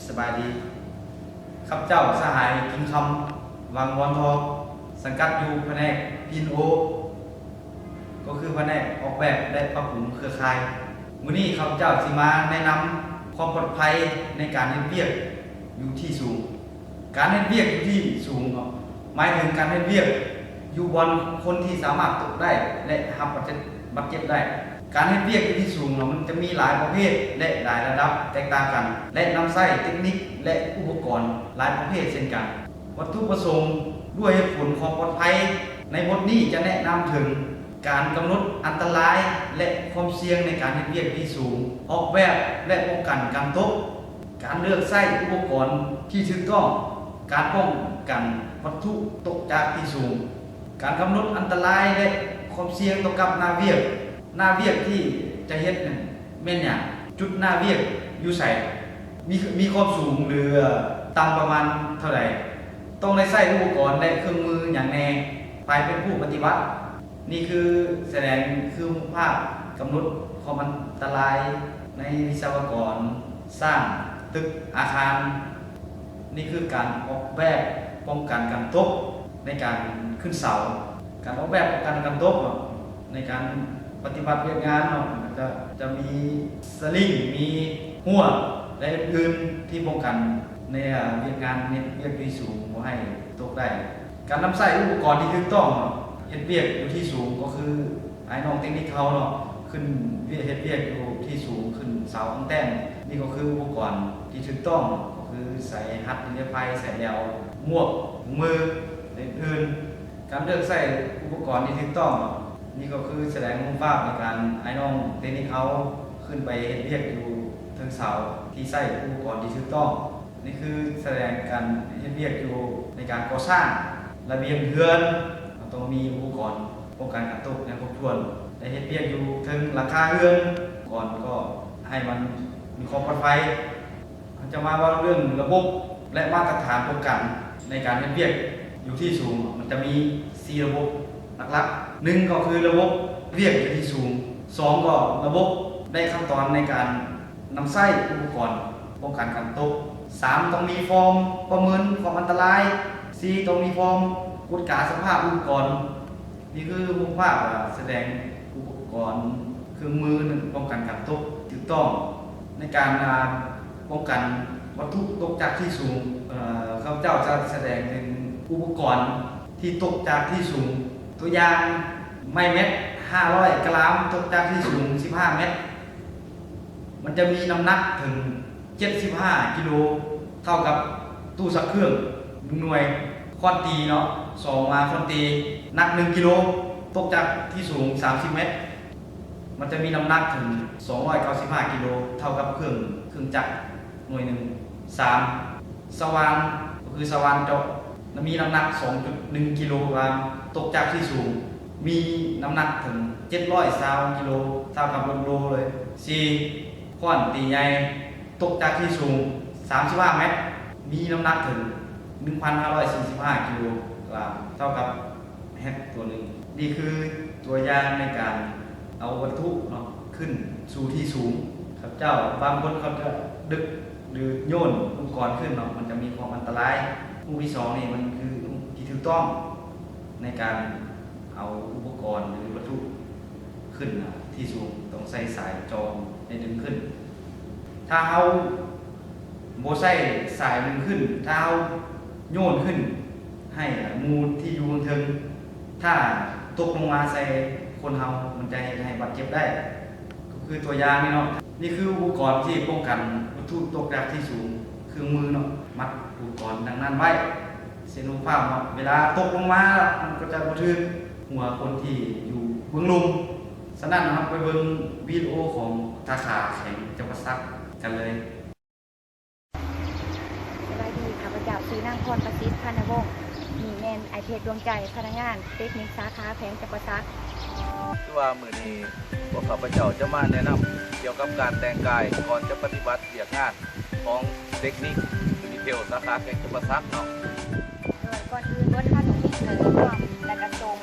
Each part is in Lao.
ສະບາຍດີ. ຂ້າພະເຈົ້າສະຫາຍ ກິ່ງຄຳ ວັງວອນທອງ ສັງກັດຢູ່ພະແນກ ພີເອັນໂອ ກໍຄືພະແນກອອກແບບ ແລະ ປັບປຸງເຄືອຂ່າຍ. ມື້ນີ້ຂ້າພະເຈົ້າຊິມາແນະນຳຄວາມປອດໄພໃນການເຮັດວຽກຢູ່ທີ່ສູງ. ການເຮັດວຽກຢູ່ທີ່ສູງເນາະ ໝາຍເຖິງການເຮັດວຽກຢູ່ບ່ອນຄົນທີ່ສາມາດຕົກໄດ້ ແລະ ຮັບບາດເຈັບ, ບາດເຈັບໄດ້. ການເຮັດວຽກຢູ່ທີ່ສູງເນາະ ມັນຈະມີຫຼາຍປະເພດ ແລະ ຫຼາຍລະດັບແຕກຕ່າງກັນ ແລະ ນຳໃຊ້ເຕັກນິກ ແລະ ອຸປະກອນຫຼາຍປະເພດເຊັ່ນກັນ. ວັດຖຸປະສົງດ້ວຍເຫດຜົນຄວາມປອດໄພ ໃນບົດນີ້ຈະແນະນຳເຖິງການກຳນົດອັນຕະລາຍ ແລະ ຄວາມສ່ຽງໃນການເຮັດວຽກທີ່ສູງ, ອອກແບບ ແລະ ປ້ອງກັນການຕົກ, ການເລືອກໃຊ້ອຸປະກອນທີ່ຖືກຕ້ອງ, ການປ້ອງກັນວັດຖຸຕົກຈາກທີ່ສູງ, ການກຳນົດອັນຕະລາຍ ແລະ ຄວາມສ່ຽງຕໍ່ກັບໜ້າວຽກ. ໜ້າວຽກທີ່ຈະເຮັດນັ້ນແມ່ນຫຍັງ? ຈຸດໜ້າວຽກຢູ່ໃສ? ມີ, ມີຄວາມສູງ ຫຼື ຕ່ຳປະມານເທົ່າໃດ? ຕ້ອງໄດ້ໃຊ້ອຸປະກອນ ແລະ ເຄື່ອງມືຫຍັງແດ່? ໃຜເປັນຜູ້ປະຕິບັດ? ນີ້ຄືສະແດງຄືຮູບພາບກຳນົດຄວາມອັນຕະລາຍໃນວິສະວະກອນສ້າງຕຶກອາຄານ. ນີ້ຄືການອອກແບບປ້ອງກັນການຕົກໃນການຂຶ້ນເສົາ. ການອອກແບບປ້ອງກັນການຕົກເນາະ ໃນການປະຕິບັດວຽກງານເນາະ ຈະ, ຈະມີສະລິງ, ມີຮົ້ວ ແລະ ອື່ນໆ ທີ່ປ້ອງກັນໃນວຽກງານເຮັດວຽກທີ່ສູງບໍ່ໃຫ້ຕົກໄດ້. ການນຳໃຊ້ອຸປະກອນທີ່ຖືກຕ້ອງເນາະ ເຮັດວຽກຢູ່ທີ່ສູງ ກໍຄືອ້າຍນ້ອງເຕັກນິກເຮົາເນາະ ຂຶ້ນວຽກ, ເຮັດວຽກຢູ່ທີ່ສູງ, ຂຶ້ນເສົາ, ຕັ້ງແທ່ນ. ນີ້ກໍຄືອຸປະກອນທີ່ຖືກຕ້ອງ ກໍຄືໃສ່ຮັດນິລະໄພ, ໃສ່ແລວ, ໝວກ, ຖົງມື ແລະ ອື່ນໆ. ການເລືອກໃຊ້ອຸປະກອນທີ່ຖືກຕ້ອງເນາະ ນີ້ກໍຄືສະແດງຮູບພາບໃນການອ້າຍນ້ອງເຕັກນິກເຮົາຂຶ້ນໄປເຮັດວຽກຢູ່ເທິງເສົາ ທີ່ໃຊ້ອຸປະກອນທີ່ຖືກຕ້ອງ. ນີ້ຄືສະແດງການເຮັດວຽກຢູ່ໃນການກໍ່ສ້າງລະບຽງເຮືອນ ເຮົາຕ້ອງມີອຸປະກອນປ້ອງກັນການຕົກຢ່າງຄົບຖ້ວນ ແລະ ເຮັດວຽກຢູ່ເທິງຫຼັງຄາເຮືອນ ອຸປະກອນກໍໃຫ້ມັນມີຄວາມປອດໄພ. ເຮົາຈະມາເວົ້າເລື່ອງລະບົບ ແລະ ມາດຕະຖານປ້ອງກັນໃນການເຮັດວຽກຢູ່ທີ່ສູງ ມັນຈະມີສີ່ລະບົບຫຼັກໆ. ໜຶ່ງກໍຄືລະບົບວຽກຢູ່ທີ່ສູງ, ສອງກໍລະບົບໃນຂັ້ນຕອນໃນການ ນຳໃຊ້ອຸປະກອນປ້ອງກັນການຕົກ. ສາມ ຕ້ອງມີຟອມປະເມີນຄວາມອັນຕະລາຍ. ສີ່ ຕ້ອງມີຟອມກວດກາສະພາບອຸປະກອນ. ນີ້ຄືຮູບພາບສະແດງອຸປະກອນ, ເຄື່ອງມືປ້ອງກັນການຕົກຖືກຕ້ອງ. ໃນການປ້ອງກັນວັດຖຸຕົກຈາກທີ່ສູງ, ເອີ, ຂ້າພະເຈົ້າຈະສະແດງເປັນອຸປະກອນທີ່ຕົກຈາກທີ່ສູງ. ຕົວຢ່າງ, ໄມ້ແມັດຫ້າຮ້ອຍກຣາມຕົກຈາກທີ່ສູງສິບຫ້າແມັດ. ມັນຈະມີນ້ຳໜັກເຖິງເຈັດສິບຫ້າກິໂລ, ເທົ່າກັບຕູ້ຊັກເຄື່ອງໜຶ່ງໜ່ວຍ. ຄ້ອນຕີເນາະ, ສອງມາຄ້ອນຕີ ໜັກໜຶ່ງກິໂລ, ຕົກຈາກທີ່ສູງສາມສິບແມັດ, ມັນຈະມີນ້ຳໜັກເຖິງສອງຮ້ອຍເກົ້າສິບຫ້າກິໂລ, ເທົ່າກັບເຄື່ອງ, ເຄື່ອງຈັກໜ່ວຍໜຶ່ງ. ສາມ ສະຫວ່ານ, ກໍຄືສະຫວ່ານເຈາະ, ມັນມີນ້ຳໜັກສອງຈຸດໜຶ່ງກິໂລກຣາມ, ຕົກຈາກທີ່ສູງ, ມີນ້ຳໜັກເຖິງເຈັດຮ້ອຍຊາວກິໂລ, ເທົ່າກັບລົດໂລເລີຍ. ສີ່ ຄ້ອນຕີໃຫຍ່, ຕົກຈາກທີ່ສູງສາມສິບຫ້າແມັດ, ມີນ້ຳໜັກເຖິງໜຶ່ງພັນຫ້າຮ້ອຍສີ່ສິບຫ້າກິໂລກຣາມ, ເທົ່າກັບແຮັດຕົວໜຶ່ງ. ນີ້ຄືຕົວຢ່າງໃນການເອົາວັດຖຸເນາະ ຂຶ້ນສູ່ທີ່ສູງ. ເຂົາເຈົ້າ, ບາງຄົນເຂົາຈະດຶກ ຫຼື ໂຍນອຸປະກອນຂຶ້ນເນາະ, ມັນຈະມີຄວາມອັນຕະລາຍ. ຮູບທີສອງນີ້ມັນຄືຮູບທີ່ຖືກຕ້ອງໃນການເອົາອຸປະກອນ ຫຼື ວັດຖຸ ຂຶ້ນທີ່ສູງ, ຕ້ອງໃຊ້ສາຍຈອງໃຫ້ດຶງຂຶ້ນ. ຖ້າເຮົາບໍ່ໃຊ້ສາຍດຶງຂຶ້ນ, ຖ້າເຮົາໂຍນຂຶ້ນໃຫ້ໝູ່ທີ່ຢູ່ເທິງ, ຖ້າຕົກລົງມາໃສ່ຄົນເຮົາ, ມັນຈະເຮັດໃຫ້ບາດເຈັບໄດ້. ກໍຄືຕົວຢ່າງນີ້ເນາະ, ນີ້ຄືອຸປະກອນທີ່ປ້ອງກັນວັດຖຸຕົກຈາກທີ່ສູງ, ເຄື່ອງມືເນາະ, ມັດອຸປະກອນດັ່ງນັ້ນໄວ້. ເຊັ່ນຮູບພາບເນາະ, ເວລາຕົກລົງມາ ມັນກໍຈະບໍ່ຖືກຫົວຄົນທີ່ຢູ່ເບື້ອງລຸ່ມ. ສະນັ້ນ ເຮົາໄປເບິ່ງວິດີໂອຂອງສາຂາແຂວງຈຳປາສັກກັນເລີຍ. ສະບາຍດີ, ຂ້າພະເຈົ້າຊື່ນາງ ພອນປະສິດ ພັນນະວົງ, ນີ້ແມ່ນອ້າຍເພັດ ດວງໃຈ, ພະນັກງານເຕັກນິກສາຂາແຂວງຈຳປາສັກ. ຄືວ່າມື້ນີ້ພວກຂ້າພະເຈົ້າຈະມາແນະນຳກ່ຽວກັບການແຕ່ງກາຍກ່ອນຈະປະຕິບັດວຽກງານ ຂອງເຕັກນິກດີເທວສາຂາແຂວງຈຳປາສັກເນາະ. ໂດຍ ກ່ອນອື່ນເບິດ ເຮົາຕ້ອງມີເຄື່ອງ ແລະກະສົ່ງ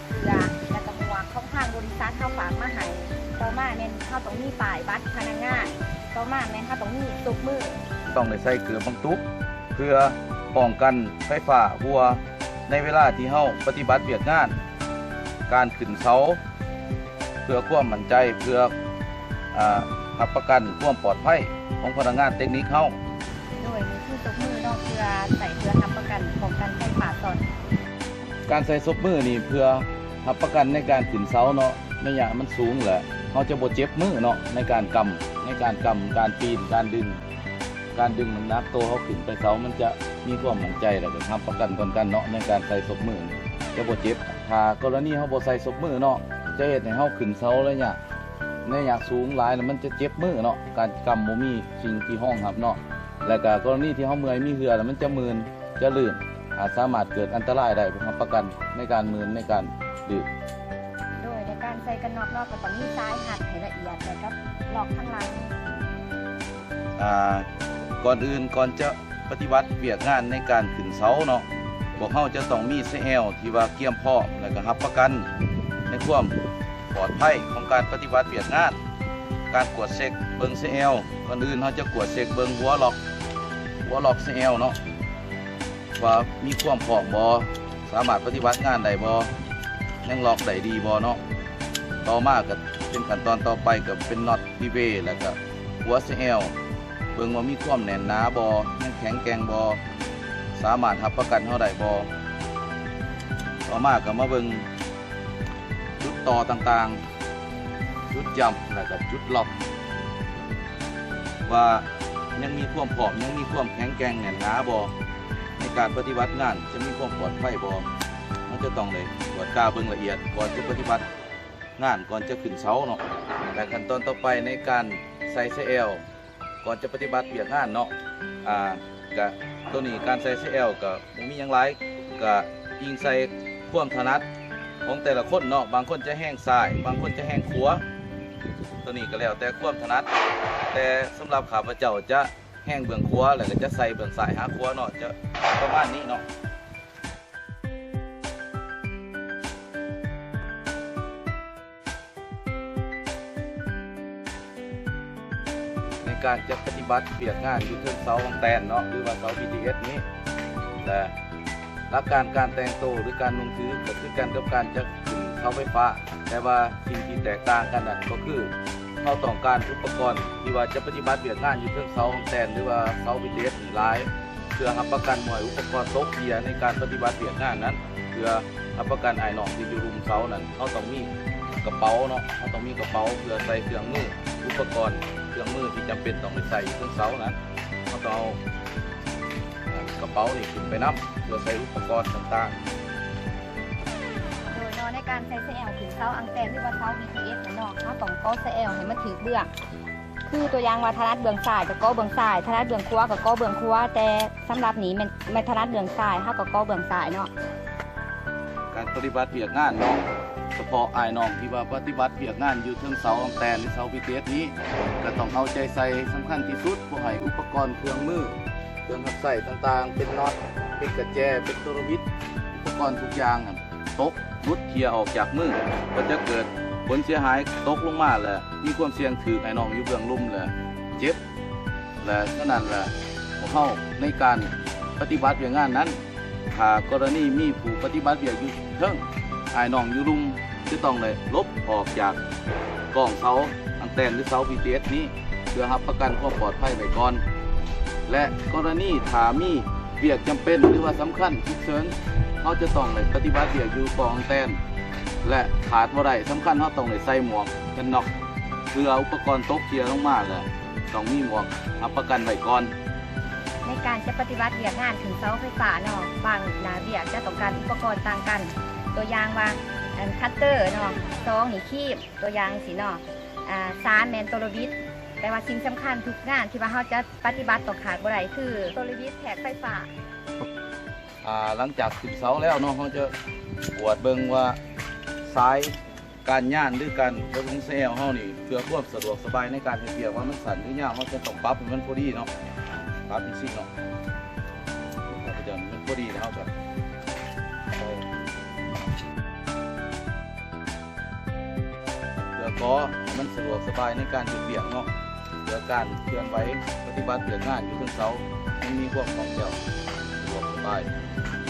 ເສື້ອ ແລະກະໝວກຂອງທາງບໍລິສັດເຮົາຝາກມາໃຫ້. ຕໍ່ມາແມ່ນເຮົາຕ້ອງມີປ້າຍບັດພະນັກງານ. ຕໍ່ມາແມ່ນເຮົາຕ້ອງມີຕົບມື. ຕ້ອງໄດ້ໃສ່ເກີບບັງຕຸກ ເພື່ອປ້ອງກັນໄຟຟ້າຮົ່ວໃນເວລາທີ່ເຮົາປະຕິບັດວຽກງານ ການຂຶ້ນເສົາ ເພື່ອຄວາມໝັ້ນໃຈ ເພື່ອ ອາ ຮັບປະກັນຄວາມປອດໄພຂອງພະນັກງານເຕັກນິກເຮົາ. ໂດຍ ມີຄືສົບມືເນາະ ເພື່ອໃຊ້ເພື່ອຮັບປະກັນປ້ອງກັນໄຟຟ້າຊັອດ. ການໃສ່ສົບມືນີ້ເພື່ອຮັບປະກັນໃນການຂຶ້ນເສົາເນາະ ໄລຍະມັນສູງແຫຼະ ເຮົາຈະບໍ່ເຈັບມືເນາະ ໃນການກຳ ໃນການກຳ ການປີນ ການດຶງ ການດຶງນ້ຳໜັກໂຕເຮົາຂຶ້ນໄປເສົາ ມັນຈະມີຄວາມໝັ້ນໃຈ ແລ້ວກໍຮັບປະກັນກ່ອນກັນເນາະ ໃນການໃສ່ສົບມືຈະບໍ່ເຈັບ. ຖ້າກໍລະນີເຮົາບໍ່ໃສ່ສົບມືເນາະ ຈະເຮັດໃຫ້ເຮົາຂຶ້ນເສົາໄລຍະ ໄລຍະສູງຫຼາຍ ແລ້ວມັນຈະເຈັບມືເນາະ ການກຳບໍ່ມີສິ່ງທີ່ຮອງຮັບເນາະ ແລ້ວກໍກໍລະນີທີ່ເຮົາເມື່ອຍມີເຫື່ອ ແລ້ວມັນຈະມື່ນ ຈະລື່ນ ອາດສາມາດເກີດອັນຕະລາຍໄດ້ ຮັບປະກັນໃນການມື່ນ ໃນການລື່ນ. ໂດຍ ໃນການໃສ່ກັນນອກເນາະ ກໍຕ້ອງມີສາຍຮັດໃຫ້ລະອຽດ ແລ້ວກໍລັອກທາງຫຼັງ. ອາ ກ່ອນອື່ນ ກ່ອນຈະປະຕິບັດວຽກງານໃນການຂຶ້ນເສົາເນາະ ພວກເຮົາຈະຕ້ອງມີສາຍແອວທີ່ວ່າກຽມພ້ອມ ແລ້ວກໍຮັບປະກັນໃນຄວາມປອດໄພຂອງການປະຕິບັດວຽກງານ. ການກວດເຊັກເບິ່ງສາຍແອວ ກ່ອນອື່ນເຮົາຈະກວດເຊັກເບິ່ງຫົວລັອກ ຫົວລັອກສາຍແອວເນາະ ວ່າມີຄວາມພ້ອມບໍ່ ສາມາດປະຕິບັດງານໄດ້ບໍ່ ຍັງລັອກໄດ້ດີບໍ່ເນາະ. ຕໍ່ມາກໍເປັນຂັ້ນຕອນຕໍ່ໄປ ກໍເປັນນັອດຣີເວ ແລ້ວກໍຫົວສາຍແອວ ເບິ່ງວ່າມີຄວາມແໜ້ນໜາບໍ່ ຍັງແຂງແກ່ງບໍ່ ສາມາດຮັບປະກັນເຮົາໄດ້ບໍ່. ຕໍ່ມາກໍມາເບິ່ງຈຸດຕໍ່ຕ່າງໆ ຈຸດຢ້ຳ ແລ້ວກໍຈຸດລັອກ ວ່າຍັງມີຄວາມພ້ອມ ຍັງມີຄວາມແຂງແກ່ງແໜ້ນໜາບໍ່ ໃນການປະຕິບັດງານ ຈະມີຄວາມປອດໄພບໍ່. ເຮົາຈະຕ້ອງໄດ້ກວດກາເບິ່ງລະອຽດ ກ່ອນຈະປະຕິບັດງານ ກ່ອນຈະຂຶ້ນເສົາເນາະ. ແລະ ຂັ້ນຕອນຕໍ່ໄປໃນການໃສ່ສາຍແອວ ກ່ອນຈະປະຕິບັດວຽກງານເນາະ ອາ ກະໂຕນີ້ການໃສ່ສາຍແອວກະບໍ່ມີຫຍັງຫຼາຍ ກະອີງໃສ່ຄວາມຖະໜັດຂອງແຕ່ລະຄົນເນາະ ບາງຄົນຈະແຮງຊ້າຍ ບາງຄົນຈະແຮງຂວາ ໂຕນີ້ກະແລ້ວແຕ່ຄວາມຖະໜັດ ແຕ່ສຳລັບຂ້າພະເຈົ້າຈະແຮງເບື້ອງຂວາ ແລ້ວກະຈະໃສ່ເບື້ອງຊ້າຍຫາຂວາເນາະ ຈະປະມານນີ້ເນາະ. ໃນການຈະປະຕິບັດວຽກງານຢູ່ເທິງເສົາຮອງແຕນເນາະ ຫຼືວ່າເສົາບີທີເອສນີ້ ແລະ ຫຼັກການການແຕ່ງໂຕ ຫຼືການນຸ່ງຖື ກໍຄືກັນກັບການຈະຂຶ້ນເສົາໄຟຟ້າ ແຕ່ວ່າສິ່ງທີ່ແຕກຕ່າງກັນນັ້ນກໍຄື ເຮົາຕ້ອງການອຸປະກອນທີ່ວ່າຈະປະຕິບັດວຽກງານຢູ່ເທິງເສົາຮອງແຕນ ຫຼືວ່າເສົາບີທີເອສນີ້ຫຼາຍ ເພື່ອຮັບປະກັນບໍ່ໃຫ້ອຸປະກອນຕົກເສຍໃນການປະຕິບັດວຽກງານນັ້ນ. ເພື່ອຮັບປະກັນອ້າຍນ້ອງທີ່ຢູ່ລຸ່ມເສົານັ້ນ ເຮົາຕ້ອງມີກະເປົາເນາະ ເຮົາຕ້ອງມີກະເປົາເພື່ອໃສ່ເຄື່ອງມື ອຸປະກອນເຄື່ອງມືທີ່ຈຳເປັນຕ້ອງໄດ້ໃສ່ຢູ່ເທິງເສົານັ້ນ ເຮົາຕ້ອງເອົາ ເອີ ກະເປົານີ້ຂຶ້ນໄປນຳ ເພື່ອໃສ່ອຸປະກອນຕ່າງໆ. ໂດຍເນາະ ໃນການໃສ່ສາຍແອວຂຶ້ນເສົາອັງແຕນ ຫຼືວ່າເສົາບີທີເອສນີ້ເນາະ ເຮົາຕ້ອງເກາະສາຍແອວໃຫ້ມັນຖືກເບື້ອງ ຄືຕົວຢ່າງວ່າຖະໜັດເບື້ອງຊ້າຍກໍເກາະເບື້ອງຊ້າຍ ຖະໜັດເບື້ອງຂວາກໍເກາະເບື້ອງຂວາ ແຕ່ສຳລັບນີ້ແມ່ນ ແມ່ນຖະໜັດເບື້ອງຊ້າຍ ເຮົາກໍເກາະເບື້ອງຊ້າຍເນາະ. ການປະຕິບັດວຽກງານເນາະ ສະເພາະອ້າຍນ້ອງທີ່ວ່າປະຕິບັດວຽກງານຢູ່ເທິງເສົາອັງແຕນ ຫຼືເສົາບີທີເອສນີ້ ກໍຕ້ອງເອົາໃຈໃສ່ສຳຄັນທີ່ສຸດ ບໍ່ໃຫ້ອຸປະກອນເຄື່ອງມື ເຄື່ອງຮັບໃຊ້ຕ່າງໆ ເປັນນັອດ ເປັນກະແຈ ເປັນໂຕລະບິດ ອຸປະກອນທຸກຢ່າງນັ້ນ ຕົກ ຫຼຸດເພຍອອກຈາກມື ກໍຈະເກີດຜົນເສຍຫາຍຕົກລົງມາ ແລະ ມີຄວາມສ່ຽງຖືກອ້າຍນ້ອງຢູ່ເບື້ອງລຸ່ມ ແລະ ເຈັບ ແລະ ສະນັ້ນລະ ພວກເຮົາໃນການປະຕິບັດວຽກງານນັ້ນ ຖ້າກໍລະນີມີຜູ້ປະຕິບັດວຽກຢູ່ເທິງ ອ້າຍນ້ອງຢູ່ລຸ່ມ ຈະຕ້ອງໄດ້ຫຼົບອອກຈາກກ້ອງເສົາອັງແຕນ ຫຼື ເສົາບີທີເອສນີ້ ເພື່ອຮັບປະກັນຄວາມປອດໄພໄວ້ກ່ອນ ແລະ ກໍລະນີຖ້າມີວຽກຈຳເປັນ ຫຼືວ່າສຳຄັນສຸກເສີນ ເຮົາຈະຕ້ອງໄດ້ປະຕິບັດວຽກຢູ່ກ້ອງອັງແຕນ ແລະ ຂາດບໍ່ໄດ້ ສຳຄັນເຮົາຕ້ອງໄດ້ໃສ່ໝວກກັນນັອກ ເພື່ອອຸປະກອນຕົກເພຍລົງມາ ແລະ ຕ້ອງມີໝວກຮັບປະກັນໄວ້ກ່ອນ. ໃນການຈະປະຕິບັດວຽກງານຂຶ້ນເສົາໄຟຟ້າເນາະ ບາງໜ້າວຽກຈະຕ້ອງການອຸປະກອນຕ່າງກັນ ຕົວຢ່າງວ່າ ອັນ ຄັດເຕີເນາະ ສອງນີ້ຄີມ ຕົວຢ່າງຊີ້ເນາະ ອາ ສາມແມ່ນໂຕລະບິດ ແຕ່ວ່າສິ່ງສຳຄັນທຸກງານທີ່ວ່າເຮົາຈະປະຕິບັດຕ້ອງຂາດບໍ່ໄດ້ຄືໂຕລະບິດແທກໄຟຟ້າ. ອາ ຫຼັງຈາກຂຶ້ນເສົາແລ້ວເນາະ ເຮົາຈະກວດເບິ່ງວ່າສາຍການຍານ ຫຼື ການປະຍຸງສາຍແອວເຮົານີ້ ເພື່ອຄວາມສະດວກສະບາຍໃນການເຮັດວຽກ ວ່າມັນສັ້ນ ຫຼື ຍາວ ເຮົາຈະຕ້ອງປັບໃຫ້ມັນພໍດີເນາະ ປັບຈັ່ງຊີ້ເນາະ ປັບໃຫ້ມັນພໍດີ ແລ້ວເຮົາກໍ ເພື່ອກໍໃຫ້ມັນສະດວກສະບາຍໃນການເຮັດວຽກເນາະ. ເພື່ອການເຄື່ອນໄຫວປະຕິບັດວຽກງານຢູ່ເທິງເສົາ ມັນມີຄວາມຄ່ອງແຄ້ວ ສະດວກສະບາຍ.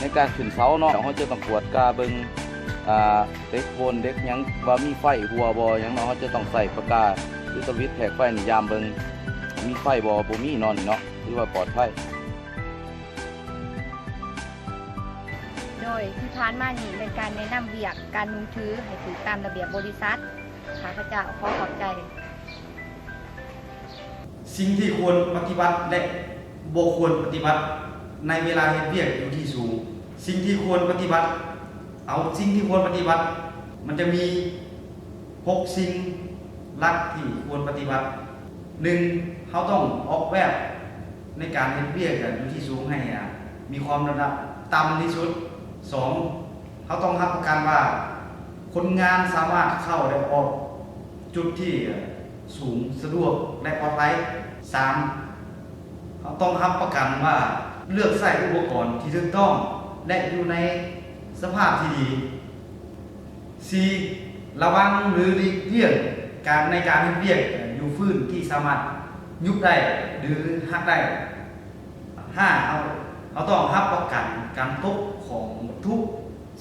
ໃນການຂຶ້ນເສົາເນາະ ເຮົາຈະຕ້ອງກວດກາເບິ່ງ ອ່າ ເຫຼັກວົນເຫຼັກຫຍັງວ່າມີໄຟຮົ່ວບໍ່ຫຍັງເນາະ ເຮົາຈະຕ້ອງໃຊ້ປາກາ ຫຼື ສະວິດແທກໄຟນີ້ ຢາມເບິ່ງມີໄຟບໍ່ ບໍ່ມີເນາະ ນີ້ເນາະ ຖືວ່າປອດໄພ. ໂດຍທີ່ຜ່ານມານີ້ແມ່ນການແນະນຳວຽກການນຸ່ງຖືໃຫ້ຖືກຕາມລະບຽບບໍລິສັດ. ຂ້າພະເຈົ້າຂໍຂອບໃຈ. ສິ່ງທີ່ຄວນປະຕິບັດ ແລະ ບໍ່ຄວນປະຕິບັດໃນເວລາເຮັດວຽກຢູ່ທີ່ສູງ. ສິ່ງທີ່ຄວນປະຕິບັດ ເອົາ ສິ່ງທີ່ຄວນປະຕິບັດ ມັນຈະມີຫົກສິ່ງຫຼັກທີ່ຄວນປະຕິບັດ. ໜຶ່ງ ເຮົາຕ້ອງອອກແບບໃນການເຮັດວຽກຢູ່ທີ່ສູງໃຫ້ມີຄວາມລະດັບຕ່ຳທີ່ສຸດ. ສອງ ເຮົາຕ້ອງຮັບປະກັນວ່າຄົນງານສາມາດເຂົ້າ ແລະ ອອກຈຸດທີ່ສູງສະດວກ ແລະ ປອດໄພ. ສາມ ເຮົາຕ້ອງຮັບປະກັນວ່າເລືອກໃຊ້ອຸປະກອນທີ່ຖືກຕ້ອງ ແລະ ຢູ່ໃນສະພາບທີ່ດີ. ສີ່ ລະວັງ ຫຼື ຫຼີກລ້ຽງການ ໃນການເຮັດວຽກຢູ່ພື້ນທີ່ສາມາດຍຸບໄດ້ ຫຼື ຫັກໄດ້. ຫ້າ ເຮົາ ເຮົາຕ້ອງຮັບປະກັນການຕົກຂອງວັດຖຸ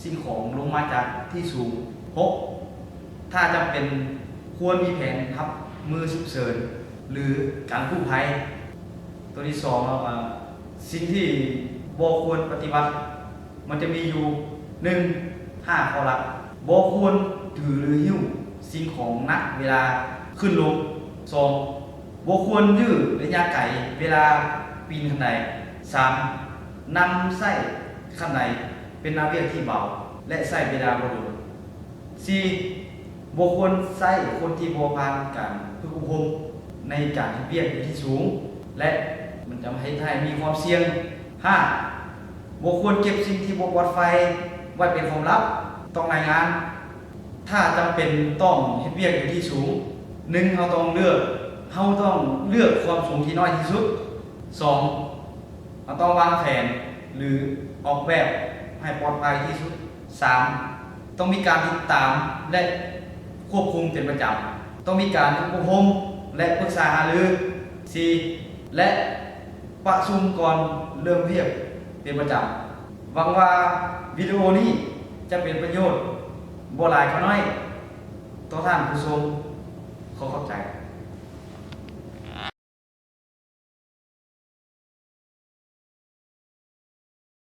ສິ່ງຂອງລົງມາຈາກທີ່ສູງ. ຫົກ ຖ້າຈຳເປັນ ຄວນມີແຜນຮັບມືສຸກເສີນ ຫຼື ການກູ້ໄພ. ຕົວທີສອງເນາະ ເອີ ສິ່ງທີ່ບໍ່ຄວນປະຕິບັດ ມັນຈະມີຢູ່ ໜຶ່ງ ຫ້າ ຂໍ້ຫຼັກ. ບໍ່ຄວນຖື ຫຼື ຫິ້ວສິ່ງຂອງໜັກເວລາຂຶ້ນລົງ. ສອງ ບໍ່ຄວນຢື້ໄລຍະໄກເວລາປີນຂັ້ນໄດ. ສາມ ນຳໃຊ້ຂັ້ນໄດເປັນໜ້າວຽກທີ່ເບົາ ແລະ ໃຊ້ເວລາບໍ່ດົນ. ສີ່ ບໍ່ຄວນໃຊ້ຄົນທີ່ບໍ່ຜ່ານການຝຶກອົບຮົມໃນການເຮັດວຽກຢູ່ທີ່ສູງ ແລະ ມັນຈະເຮັດໃຫ້ມີຄວາມສ່ຽງ. ຫ້າ ບໍ່ຄວນເກັບສິ່ງທີ່ບໍ່ປອດໄພໄວ້ເປັນຄວາມລັບ, ຕ້ອງລາຍງານ. ຖ້າຈຳເປັນຕ້ອງເຮັດວຽກຢູ່ທີ່ສູງ, ໜຶ່ງ ເຮົາຕ້ອງເລືອກ, ເຮົາຕ້ອງເລືອກຄວາມສູງທີ່ນ້ອຍທີ່ສຸດ. ສອງ ເຮົາຕ້ອງວາງແຜນ ຫຼື ອອກແບບໃຫ້ປອດໄພທີ່ສຸດ. ສາມ ຕ້ອງມີການຕິດຕາມ ແລະ ຄວບຄຸມເປັນປະຈຳ. ຕ້ອງມີການຝຶກອົບຮົມ ແລະ ປຶກສາຫາລື. ສີ່ ແລະ ປະຊຸມກ່ອນເລີ່ມວຽກເປັນປະຈຳ. ຫວັງວ່າວິດີໂອນີ້ຈະເປັນປະໂຫຍດບໍ່ຫຼາຍກໍໜ້ອຍຕໍ່ທ່ານຜູ້ຊົມ. ຂໍຂອບໃຈ.